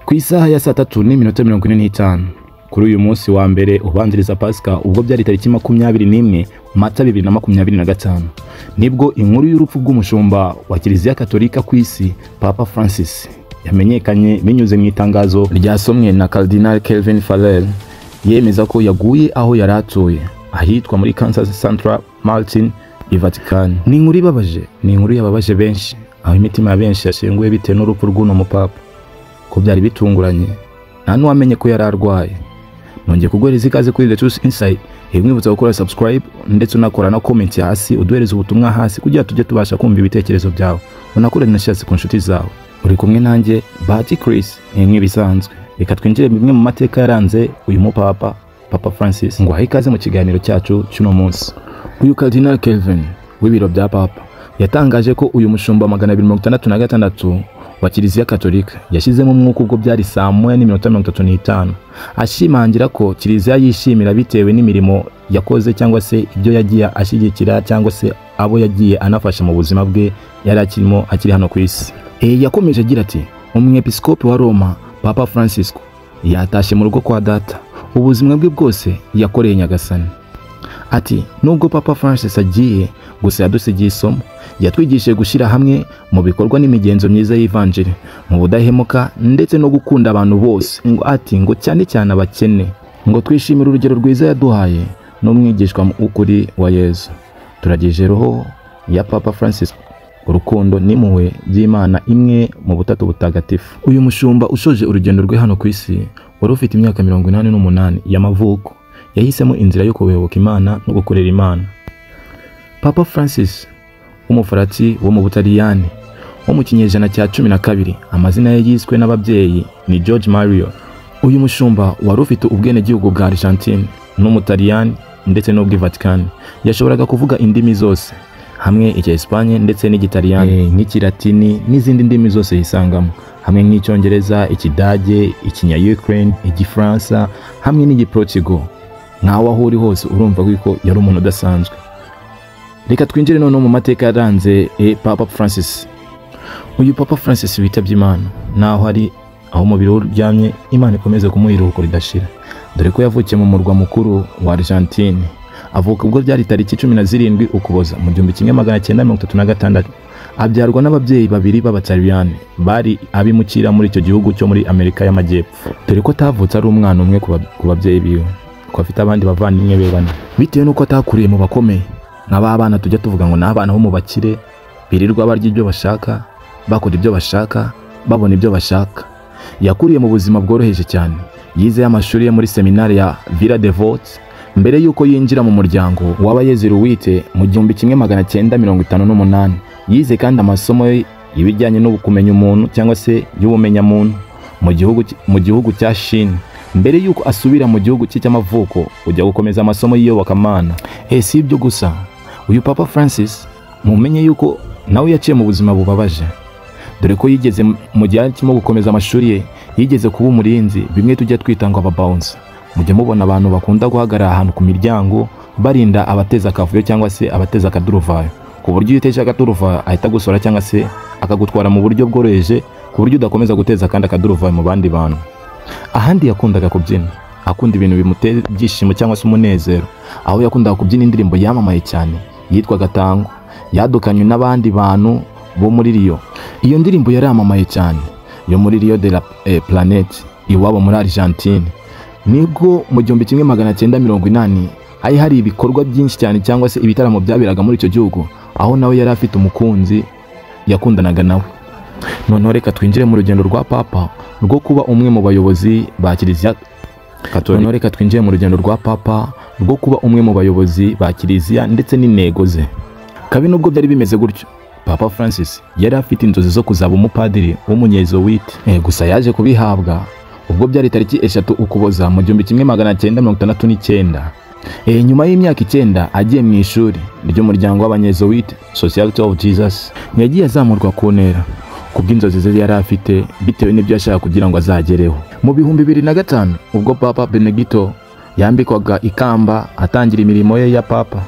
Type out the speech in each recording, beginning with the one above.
Ku isaha ya 3:45 kuri uyu munsi wa mbere ubanziriza Pasika, ubwo byari tariki 21 Mata 2025, nibwo inkuru y'urupfu rw'umushumba wa Kiliziya Katolika ku isi Papa Francis yamenyekanye binyuze mu itangazo ryasomwe na Cardinal Kevin Farrell, yemeza ko yaguye aho yari atuye ahitwa muri Kansas Central Martin i Vatican. Ni inkuru ibabaje, ni inkuru yababaje benshi, aho imitima ya benshi yashenguwe bitewe n'urupfu rw'uno mupapa, ko byari bitunguranye, nta n'uwamenye ko yari arwaye. Nongeye kuguhereza ikaze kuri The Truth Insight, imwibutsa gukora subscribe ndetse unakora na comment hasi, uduhereza ubutumwa hasi kugira tujye tubasha kumva ibitekerezo byawe, unakore na share ku nshuti zawe. Uri kumwe nanjye Bahati Chris nk'ibisanzwe. Reka twinjire bimwe mu mateka yaranze uyu mupapa Papa Francis, ngo ahe ikaze mu kiganiro cyacu cy'uno munsi. Uyu Cardinal Kevin w'ibiro bya Papa yatangaje ko uyu mushumba 266 wa Kiliziya Katolika yashyizemo umwuka ubwo byari 1:35, ashimangira ko Kiliziya yishimira bitewe n'imirimo yakoze cyangwa se ibyo yagiye ashyigikira cyangwa se abo yagiye anafasha mu buzima bwe yari akirimo akiri hano ku isi. Yakomeje agira ati: "Umwepiskopi wa Roma Papa Francisco yatashye mu rugo kwa data, ubuzima bwe bwose yakoreye Nyagasani." Ati: "Nubwo Papa Francis agiye, gusa yadusigiye isomo, yatwigishije gushyira hamwe mu bikorwa n'imigenzo myiza y'ivanjiri, mu budahemuka ndetse no gukunda abantu bose." Ngo ati ngo cyane cyane abakene, ngo twishimire urugero rwiza yaduhaye n'umwigishwa w'ukuri wa Yezu. Turagije roho ya Papa Francis urukundo n'impuhwe by'Imana imwe mu butatu butagatifu. Uyu mushumba ushoje urugendo rwe hano ku isi wari ufite imyaka 88 y'amavuko, yahisemo inzira yo kuyoboka Imana no gukorera Imana. Papa Francis w'umufarati wo mu Butaliyani wo mu kinyejana cya 12, amazina ye yiswe n'ababyeyi ni George Mario. Uyu mushumba wari ufite ubwenegihugu bwa Argentine n'Umutaliyani ndetse n'ubw'i Vatican, yashoboraga kuvuga indimi zose hamwe icya Espagne ndetse n'Igitaliyani, nk'Ikilatini n'izindi ndimi zose yisangamo, hamwe nk'Icyongereza, Ikidage, Ikinya-Ukraine, Igifaransa hamwe n'Igiportugal. Nkaho aho uri hose urumva ko yari umuntu udasanzwe. Reka twinjire noneho mu mateka yaranze Papa Francis. Uyu Papa Francis witabye Imana, naho ari aho umubiri we uryamye, Imana ikomeze kumuha iruhuko ridashira, dore ko yavukiye mu murwa mukuru wa Argentine. Avuka ubwo byari tariki 17 Ukuboza mu 1936, abyarwa n'ababyeyi babiri b'Abataliyani bari abimukira muri icyo gihugu cyo muri Amerika y'Amajyepfo, dore ko atavutse ari umwana umwe ku babyeyi biwe, ko afite abandi bavandimwe be bane. Bitewe n'uko atakuriye mu bakomeye nk'aba bana tujya tuvuga ngo ni abana bo mu bakire birirwa barya ibyo bashaka, bakora ibyo bashaka, babona ibyo bashaka, yakuriye mu buzima bworoheje cyane. Yize amashuri ye muri seminari ya Villa Devote mbere y'uko yinjira mu muryango w'Abayezuwite mu 1958. Yize kandi amasomo y'ibijyanye no kumenya umuntu cyangwa se y'ubumenyamuntu mu gihugu cya Chine, mbere y'uko asubira mu gihugu cye cy'amavuko ujya gukomeza amasomo y'iyobokamana. Si ibyo gusa, uyu Papa Francis mumenye yuko nawe yaciye mu buzima bubabaje, dore ko yigeze mu gihe arimo gukomeza amashuri ye yigeze kuba umurinzi, bimwe tujya twita ngo ababouncer. Mujya mubona abantu bakunda guhagarara ahantu ku miryango barinda abateza akavuyo cyangwa se abateza akaduruvayo, ku buryo iyo uteje akaduruvayo ahita agusora cyangwa se akagutwara mu buryo bworoheje, ku buryo udakomeza guteza kandi akaduruvayo mu bandi bantu. Ahandi yakundaga kubyina, akunda ibintu bimutera ibyishimo cyangwa se umunezero, aho yakundaga kubyina indirimbo yamamaye cyane yitwaga Tango, yadukanywe n'abandi bantu bo muri Rio. Iyo ndirimbo yaramamaye cyane yo muri Rio de la Planete iwabo muri Argentine. Nibwo mu 1980 hari ibikorwa byinshi cyane cyangwa se ibitaramo byaberaga muri icyo gihugu, aho nawe yari afite umukunzi yakundanaga nawe. Noneho reka twinjire mu rugendo rwa Papa rwo kuba umwe mu bayobozi ba Kiliziya Katolika. Noneho reka twinjire mu rugendo rwa Papa rwo kuba umwe mu bayobozi ba Kiliziya ndetse n'intego ze. Kabi nubwo byari bimeze gutyo, Papa Francis yari afite inzozi zo kuzaba umupadiri w'umunyezuwite, gusa yaje kubihabwa ubwo byari tariki 3 Ukuboza mu 1969. Nyuma y'imyaka 9 agiye mu ishuri ry'umuryango w'Abanyezuwite Society of Jesus, yagiye azamurwa ku ntera kubw'inzozi ze yari afite bitewe n'ibyo yashaka kugira ngo azagereho. Mu 2005 ubwo Papa Benedicto yambikwaga ikamba atangira imirimo ye ya Papa,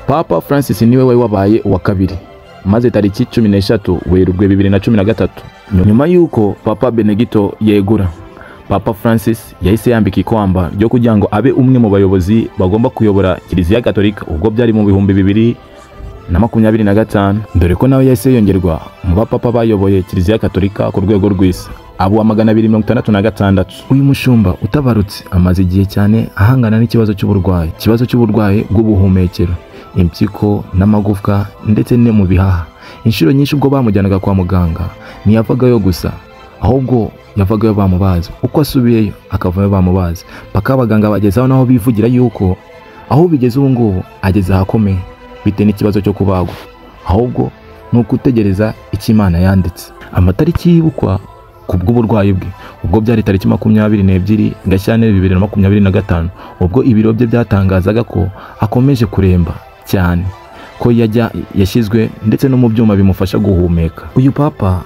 Papa Francis niwe wari wabaye uwa kabiri Maze tariki 13 Werurwe 2013, nyuma y'uko Papa Benedicto yegura, Papa Francis yahise yambika ikamba ryo kugira ngo abe umwe mu bayobozi bagomba kuyobora Kiliziya Gatolika, ubwo byari mu 2025, dore ko nawe yahise yongerwa mu bapapa bayoboye Kiliziya Gatolika ku rwego rw'isi, abo wa 266. Uyu mushumba utabarutse amaze igihe cyane ahangana n'ikibazo cy'uburwayi, ikibazo cy'uburwayi bw'ubuhumekero, impyiko n'amagufwa ndetse no mu bihaha. Inshuro nyinshi ubwo bamujyanaga kwa muganga ntiyavagayo gusa, ahubwo yavagayo bamubaza, uko asubiyeyo akavayo bamubaza, paka abaganga bagezaho naho bivugira yuko aho bigeze ubu ngubu ageze ahakomeye bitewe n'ikibazo cyo kubagwa, ahubwo ni ukutegereza icyo Imana yanditse. Amatariki yibukwa ku bw'uburwayi bwe, ubwo byari tariki 22 Gashyantare 2025, ubwo ibiro bye byatangazaga ko akomeje kuremba cyane, ko yajya yashyizwe ndetse no mu byuma bimufasha guhumeka. Uyu papa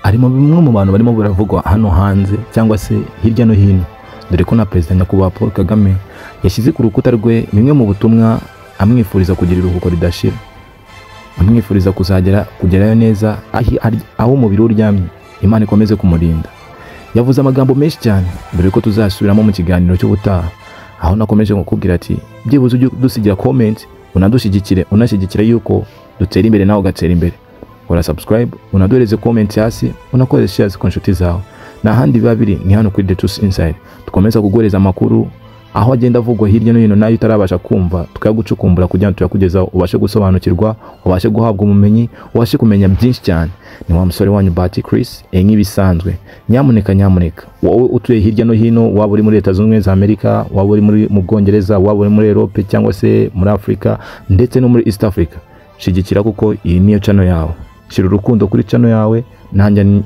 ari mu bimwe mu bantu barimo baravugwa hano hanze cyangwa se hirya no hino, dore ko na Perezida Nyakubahwa Paul Kagame yashyize ku rukuta rwe bimwe mu butumwa amwifuriza kugira iruhuko ridashira, amwifuriza kuzagera kugerayo neza aho umubiri uryamye, Imana ikomeze kumurinda. Yavuze amagambo menshi cyane, dore ko tuzasubiramo mu kiganiro cy'ubutaha, aho nakomeje kukubwira ati byibuze ujye dusigira comment, unadushyigikire, unashyigikire yuko dutera imbere nawe ugatera imbere. Ora subscribe, unaduhereze comment hasi, unakoze share ku nshuti zawe. Na handi biba biri ni hano kuri The Truth Inside. Dukomeza kuguhereza amakuru aho agenda avugwa hirya no hino nayo utarabasha kumva, tukagucukumbura kugira ngo tuyakugezaho ubashe gusobanukirwa, ubashe guhabwa ubumenyi, ubashe kumenya byinshi cyane. Ni wa musore wanyu Bahati Chris, nk'ibisanzwe. Nyamuneka nyamuneka, wowe utuye hirya no hino, waba uri muri Leta Zunze Ubumwe za Amerika, waba uri mu Bwongereza, waba uri muri Europe cyangwa se muri Afrika ndetse no muri East Africa, shigikira kuko iyi niyo channel yawe. Shyira urukundo kuri channel yawe, nanjye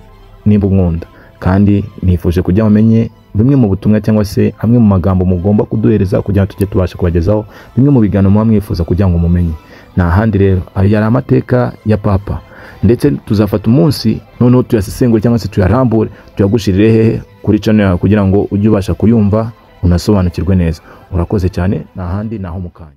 nimba unkunda, kandi nifuje kujya mumenye bimwe mu butumwa cyangwa se amwe mu magambo mugomba kuduhereza kugira ngo tujye tubasha kubagezaho bimwe mu biganiro muba mwifuza kugira ngo mumenye. Nta handi rero, ayo yari amateka ya Papa, ndetse tuzafata umunsi noneho tuyasesengure cyangwa se tuyarambure, tuyagushirire hehe kuri channel yawe kugira ngo ujye ubasha kuyumva unasobanukirwe neza. Urakoze cyane, nta handi naho mukanya.